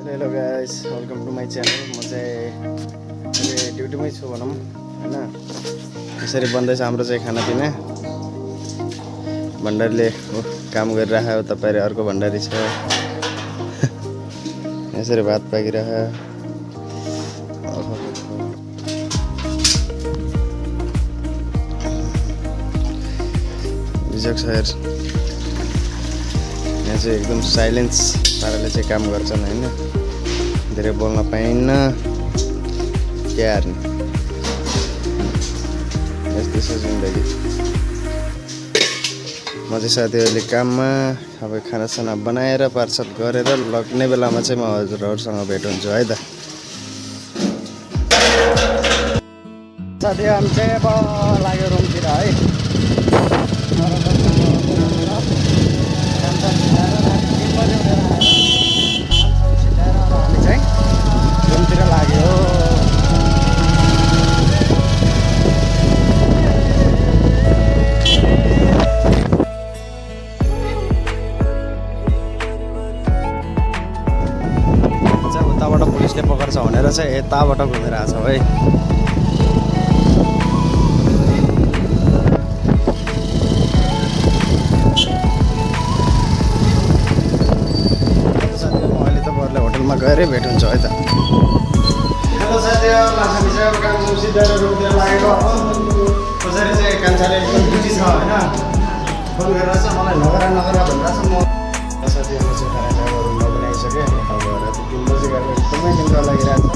Hello guys, welcome to my channel. म चाहिँ अहिले ड्युटीमै छु भनौँ होइन। यसरी बन्दैछ हाम्रो चाहिँ खानापिना। भण्डारीले काम गरिरहेको, तपाईँले अर्को भण्डारी छ। यसरी भात पाकिरह। बिजक सर यहाँ चाहिँ एकदम साइलेन्स पाराले चाहिँ काम गर्छन् होइन। धेरै बोल्न पाइन्न, क्यार यस्तै छ जिन्दगी। म चाहिँ साथीहरूले काममा अब खानासाना बनाएर पार्सल गरेर लग्ने बेलामा चाहिँ म हजुरहरूसँग भेट हुन्छु है त। साथी हामी चाहिँ अब लाग्यो रुमतिर है। हामी चाहिँ रुमतिर लाग्यो। उताबाट पुलिसले पकड्छ भनेर चाहिँ यताबाट घुमेर आएको छ है। होटलमा गएरै भेट हुन्छ है त। हेलो साथीहरू, हामी चाहिँ अब काम सिधै रुमतिर लागेको। कसरी चाहिँ कान्छाले एकदम बिजी छ होइन। फोन गरेर चाहिँ मलाई नगर भनिरहेको छ। म साथीहरू चाहिँ खाना रुममा बनाइसकेँ। अब गएर 3 बजी गएर एकदमै निन्द्रा लागिरहेको छ।